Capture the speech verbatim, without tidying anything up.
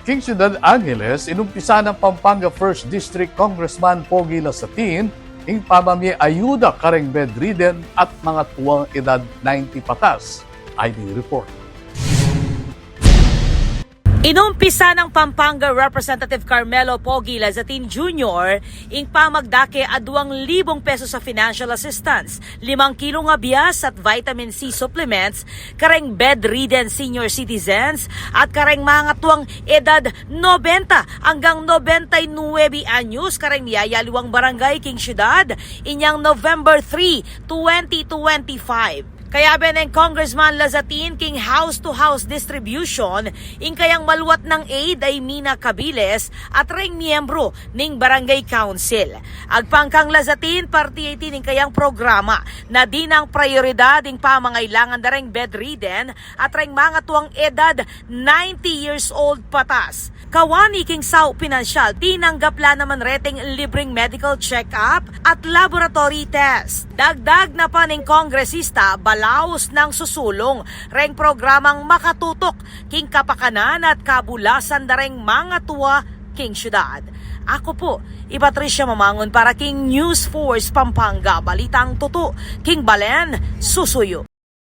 King Ciudad Angeles, inumpisa nang Pampanga First District Congressman Pogi Lazatin ing pamamie ayuda kareng bedridden at mga tuang edad ninety patas. Ay ding report. Inumpisa nang Pampanga Representative Carmelo Pogi Lazatin Junior ing pamagdake a duang libung pesos a financial assistance, limang kilung a bias at vitamin C supplements kareng bedridden senior citizens at kareng mga tuang edad nobenta anggang nobenta y nuebe anyos kareng miyayaliwang barangay king syudad inyang November three, twenty twenty-five. Kayabe neng Congressman Lazatin king house-to-house distribution ing kayang maluat nang aid a imina kabiles at reng miyembro ning Barangay Council. Agpang kang Lazatin, parte iti ning kayang programa na dinang prayoridad ing pamangailangan da reng bedridden at reng mga tuang edad ninety years old patas. Kawani king saup pinansyal, tinanggap la naman reting libreng medical check-up at laboratory test. Dagdag na pa ning kongresista, balaus nang susulung reng programang makatutok king kapakanan at kabulasan da reng mga tua king syudad. Aku pu i Patricia Mamangun para king News Force Pampanga, balitang tutu king balen, susuyu.